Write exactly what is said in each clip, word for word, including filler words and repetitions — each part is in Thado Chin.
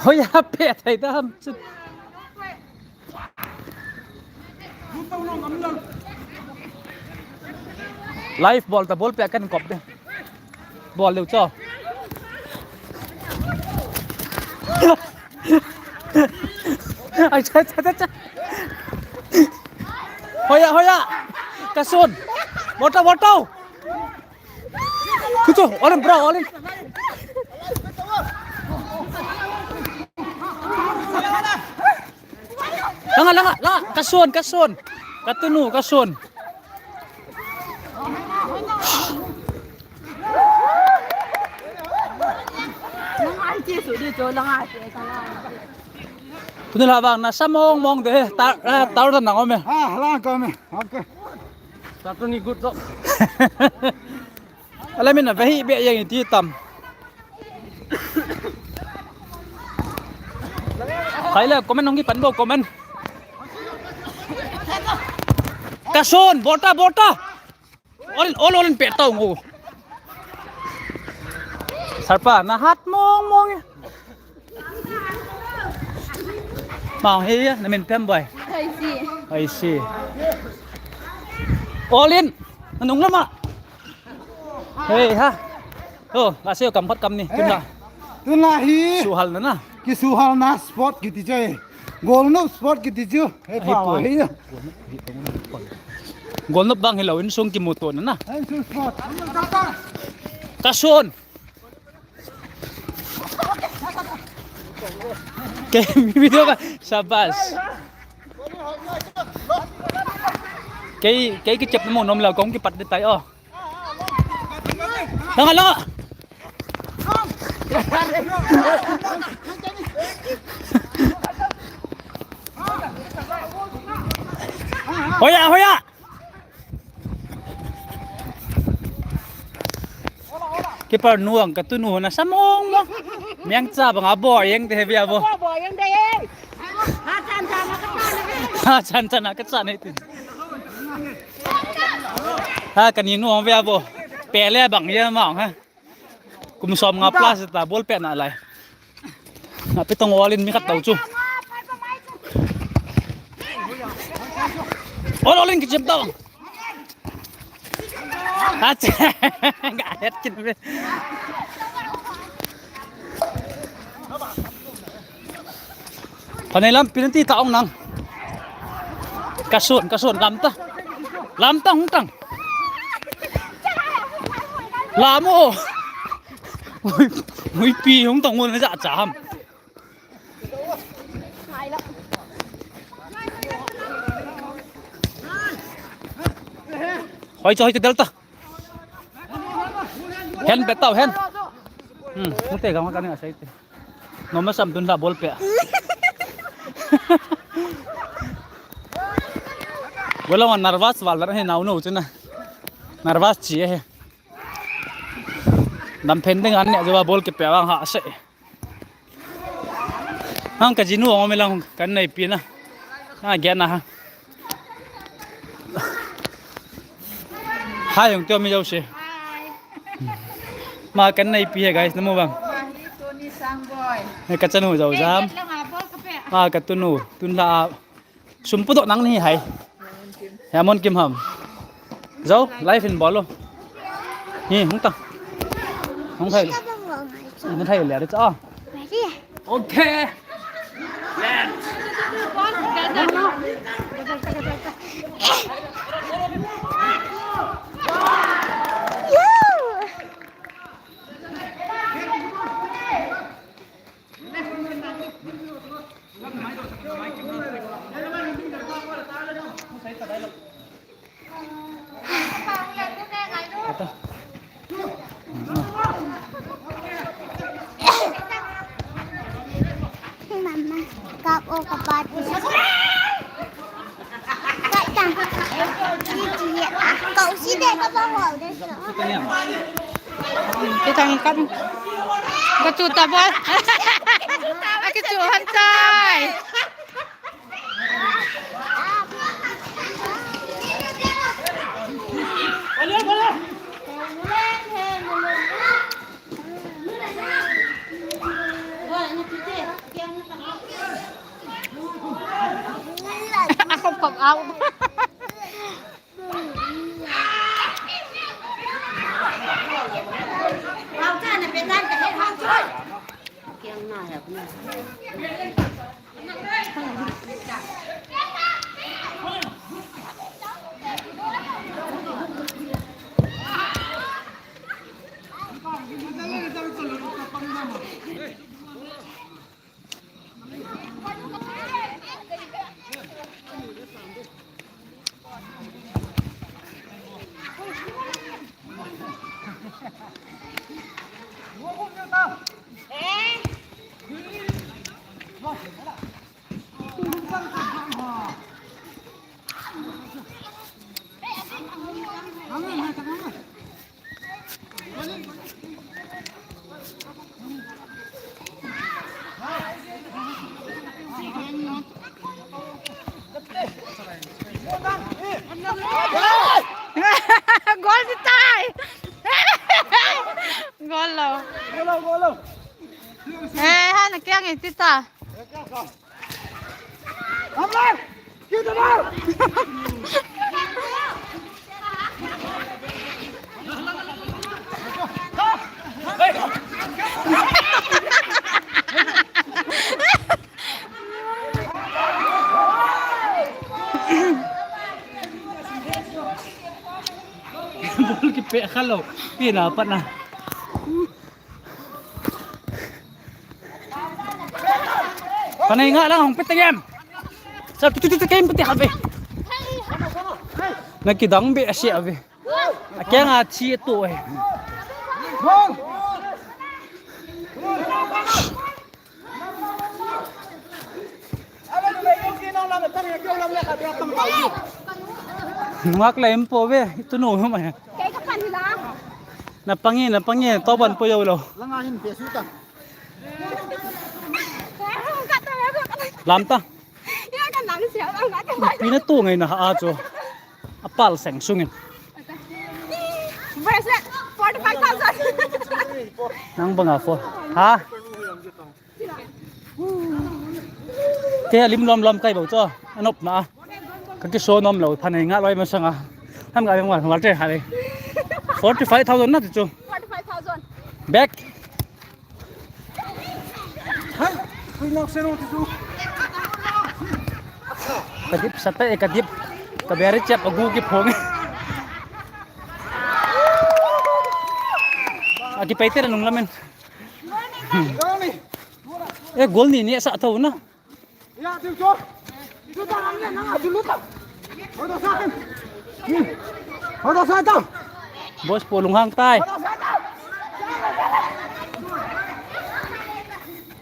Hoiya pe thei tam chu. Live bol ta, bol pe kan kop de. Bol leu cho. Ai, cha, cha, cha, cha. Hoiya, hoiya. Kasun. Bol ta, bol ta. Kucho, all in, bro, all in. Langa, langa, langa. Kasun, kasun. Katunu, kasun. Tuni la vang nasa mong mong de, ta, eh, ta ro nang om e. Ah, la ka me. Okay. Saturday good luck. Ala min na vehi be yang iti tam. Khai la comment hung kipan bo comment. Kasun, bol ta, bol ta. All in, all, all in pe tau ngo. Sarpa, na hat mong mong. Mong he ya, na min pem boy. Ai si. Ai si. All in. Nanung lama. Hey ha. Oh, la seo kam phat kam ni. Tun la. Tun la hi. Suhal na na. Kisuhal na sport kiti che. Golnop sport kiti chu. He pa wa hi. Golnop bang hi lo insung kimuto na na. Insung sport. Kasun. Ke mi video ka, sabas. Kei, kei kichep mo nom la kong kipat de tai o. Langa, langa. Hoiya, hoiya. Keeper nu ang katunu na samong mo. Miang cha bang abo yang te heavy abo. Abo yang te. Ha chan chan na ka chan. Ha chan chan na ka chan ni tin. Ha kani nu ang ve abo. Pele bang ye ma ha. Kum som nga plus ta bol pe na lai. Na pe tong all in mi khat tau chu. All, all in kichep tau. Acha. Ga het kin be. Panai lam penalty ta ong nang. Kasun, kasun, lam ta. Lam ta hung tang. Lam o. Ui, ui pi hung tang ngun ja cha ham. Hoi cho, hoi cho, delta. Hen, betau, hen. Hmm, mute gama kani asai te. Noma sam tun la bol pe. Wala wa nervous wala he nau no chuna. Nervous chi he. Dam phen ding an ne jo bol ke pe wang ha se. Hang ka jinu ong me lang kan nei pi na. Ha, gen na ha. Hai, hung tio mi jo se. Ma kan nei pi he, guys, na mu bang. He ka chanu jo jam. Ma ka tunu, tun la. Sum pu doh nang ni hai. He mon kim ham. Jao, live in bol lo. Ni hung ta. Hung thai. Hung thai le re cha. Okay. Let's. Mama, kap o kapat. Kap ta. Kau si de ka ba ho de. Kitang kap. Ka chu ta bol. A ki chu han chai. Out. Goal di tai. Goal lo. Goal lo, goal lo. Eh, ha, na kya ngi tita. Ball kipeh kha lou. Pi na pat na. Panai nga lang hong pete game. Sa tu tu tu game pete habe. Na kidang be ase ave. Akeng a chi to e. Ngak la em po ve, itu no ma. Kei ka pan hi la. Na pangi, na pangi, to ban po yo lo. Langa hin pe su ta. Lam ta. Ya kan lang siya, lang ka. Pi na tu ngai na a chu. Apal seng sungin. Bracelet, forty-five thousand. Nang banga fo. Ha? Ke lim lom lom kai bau cho. Anop na. Ka kiso nom lo, phanai nga loi masanga. Ham ga bang wa te ha le. Forty-five thousand na chu. Forty-five thousand. Back. Hai, hui nok se no chu. Ka dip sate, ka dip. Ka beri chep agu ki phong. Aki paite na nung lamen. Gol ni. E gol ni ni sa tau na. Ya, tu cho. Tu ta ram le na, tu lu ta. Ho to sa kan. Hmm. Ho to sa ta. Boss po lunghang tai.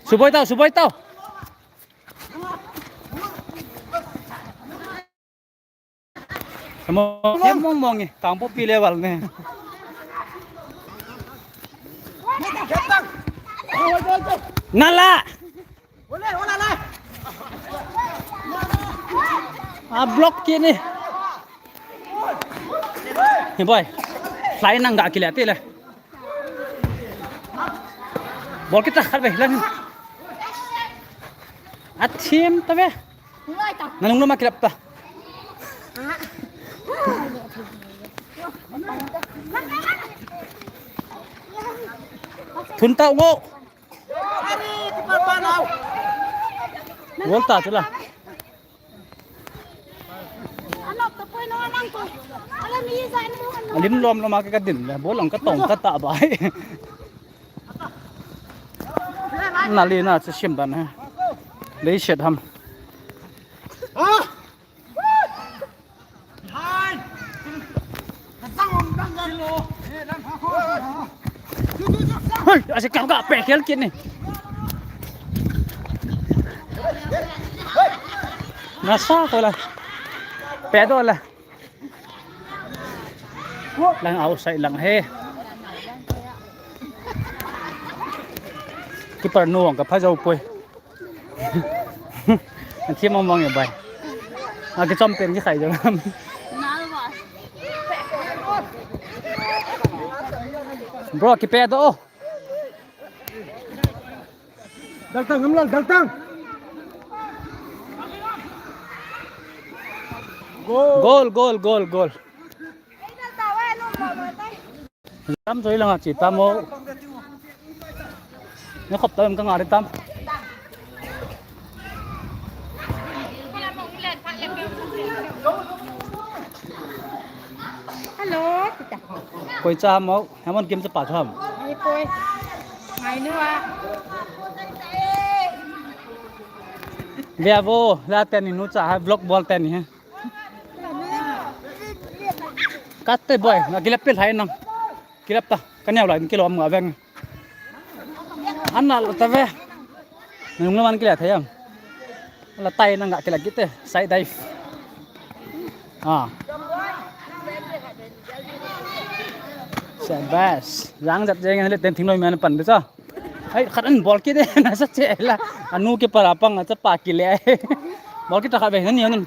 Suboi tau, suboi tau. Mo, he mong mong e, Kangpokpi level ne. Nala. A block kini. He boy. Fly nang ga kile tile. Ball kita khat be lang. A team ta be. Nanung loma kilap ta. Thun ta ngo. Gol ta chula. Alim lom lom a ka din le bol ang ka tong ka ta bai. Na le na chu sim dan ha. Lei set ham. Hei, ase kam ka pe khel kit ni. Nasa ko la. Pe do la. Lang outside lang he. Keeper nu ang ka pha jo poi. An thi mong mong ya bai. A ki chom pen ki khai jo. Bro, ki pe do. Dal tang, Amlal, dal tang. Goal, goal, goal, goal. Tam choi langa chi tam o. Ne khop tam ka nga re tam. Hello, tita. Koi cha mo, hamon kim cha pa tham. Ni koi. Ngai nu a. Via vo, la teni nu cha ha vlog bol teni ha. Kate boy, na kilap pil hai nang. Kilap ta, kanya ulai kilom nga veng. Anna lo ta ve. Nung naman kila thayam. La tai nang ga kila kite, side dive. Ah. Sabas. Yang jat jeng le ten thing noi man pan de cha. Ai, khat an bol kit de, na sa che la. Anu ke para pang cha pa kile. Bol kit ta khat ve, nan ni nan.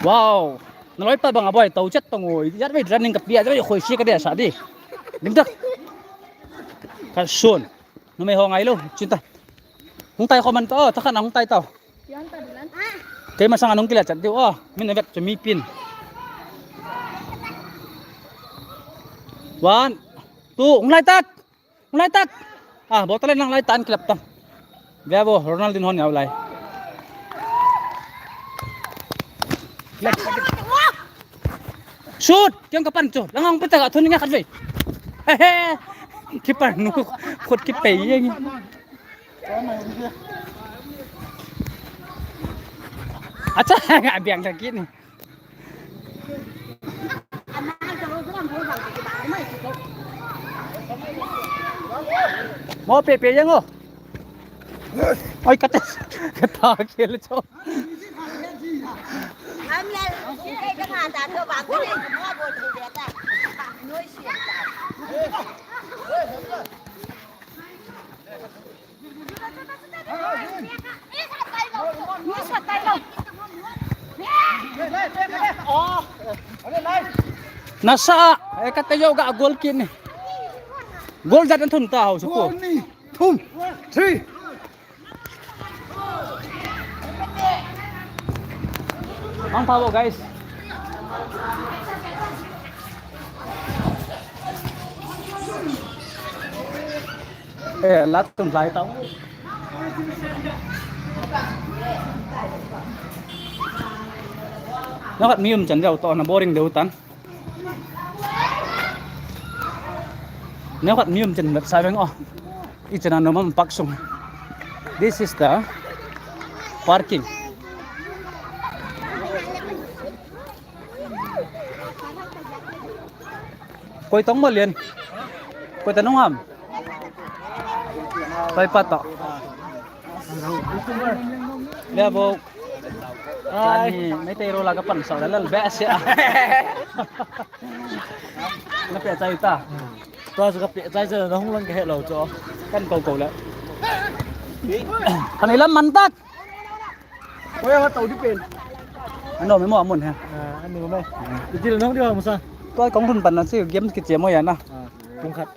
Wow. Na loi pa bang a boy, tau chat tong oi. Yat ve running ka pia, yat ve khoi si ka de sa di. Dim tak. Ka sun. Nu me ho ngai lo, chin ta. Hung tai kho man ta, ta khan hung tai tau. Kei ma sang anung kila chat diu, oh. Min na vet chu mi pin. One, two, hung lai tak. Hung lai tak. Ah, bol ta le nang lai tan kilap ta. Via vo, Ronaldinho hon yau lai. Shoot! Kiang ka pan chu. Lang ang pita ka thun nga khat ve. He he. Keeper nu khut ki pei yeng. Acha, nga biang ta kit ni. Mo pe pe yang o. Oi, kata, kata ke le cho. Nasa, eh, kata yoga goal kini. Goal jat thum ta hau suko. Goal ni, thum, three. Mangpha vo, guys. Eh, lat tum lai tau. Neo khat mi um chan jao to na boring deu tan. Neo khat mi um chan vet sa veng o. I chan a nom am pak sung. This is the parking. Koi tong mo lian. Koi ta nung ham. Koi pa to. Le bo. Ai, mai te ro la ka pan sa la la be sia. Na pe chai ta. To sa ka pe chai sa na hung lang ka he lo cho. Kan ko ko la. Kan ilam man tak. Koi ha tau di pen. Ano me mo amun ha. Ah, ano me. Itil nong di ha musa. Koi kong thun pan na si game ki che mo ya na. Ah, pung khat.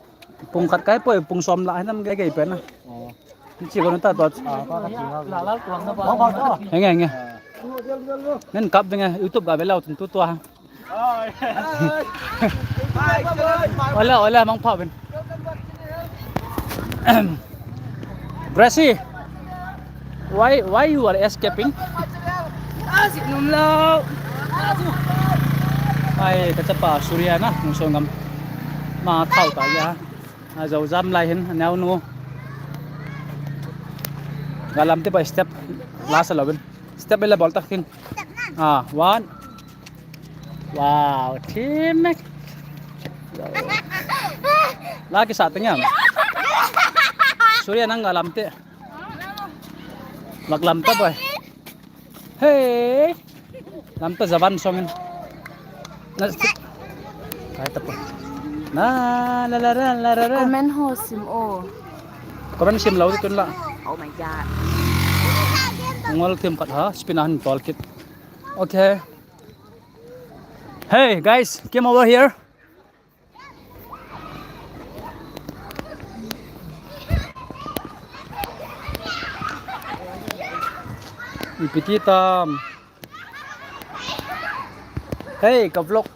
Pung khat kai poi pung som la nam gai gai pen na. Oh. Ni chi ko na ta to. Ah, pa ka chi ha. La la tuang na pa. Henge henge. Nen kap denge YouTube ga belau tun tu to ha. Hola, hola, Mang Pao Vin. Gracie, why, why you are escaping? Ai, ka chapa Surya na, nung so ngam. Ma thau ta ya. A zo jam lai hin, a neo nu. Galam te pa step, last lo bin. Step bela bol tak hin. Ah, one. Wow, team. Lagi sa tengam. Surya nang galam te. Maglam ta boy. Hey. Lam ta jawan song in. Na, kai ta boy. Na, la, la, la, la, la, la. Comment ho sim o. Comment sim lo tun la. Oh my God. Ngol team khat ha, spin a han tol kit. Okay. Hey guys, come over here. Ipi ti tam. Hey, ka vlog.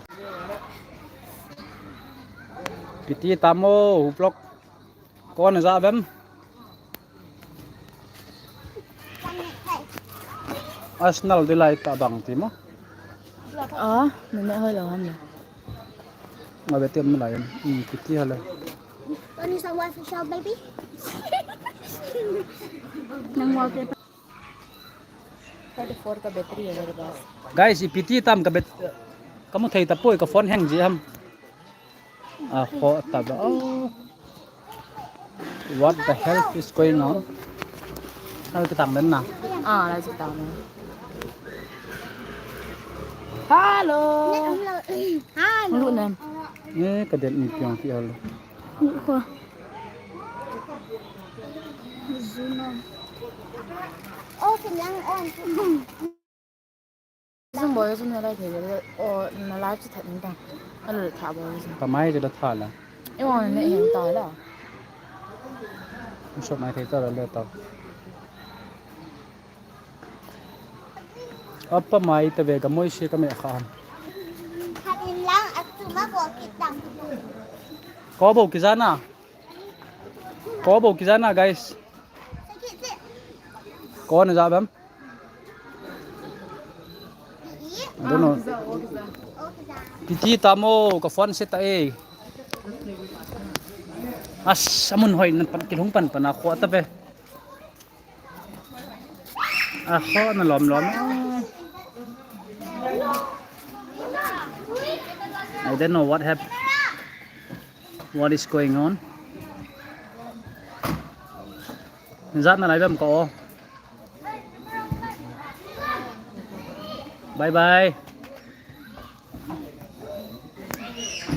Ipi ti tam o, vlog. Kona ja vem. Arsenal di lai ta bang ti mo. Ah, nene hoi lo ham le. Nga be tem lai. Hmm, ipi ti hala. Tony, some more for show, baby. Nang wallpaper. Thirty-four ka battery hai mere paas. Guys, ipi ti tam ka bat-, kamu thei tapoi ka phone hang ji ham. Ah, kho ta ba. Oh. What the hell is going on? Lai kitang den na. Ah, lai kitang den. Hello. Hello. Lu nem. Eh, ka den ni piang ti hello. Lu ko. Zoom on. Oh, kenyang on. Zoom bol zoom na lai thei le, o, na lai chu that ning ta. A lo tha bol zoom. Ka mai chu la tha la. E wang ne hin ta la. Shop mai thei ta la le ta. Apa mai ta ve ka moi se ka me kha. Khat in lang a tu ma bol kit tang. Ko bol kit jana. Ko bol kit jana, guys. Kona ja bam. I don't know. Ipi ti tam o, ka phone se ta e. As, amun hoi nan pan, kilhung pan pan a kho ta ve. A kho na lom lom. I don't know what hap-, what is going on. Jat na lai bam ko. Bye bye.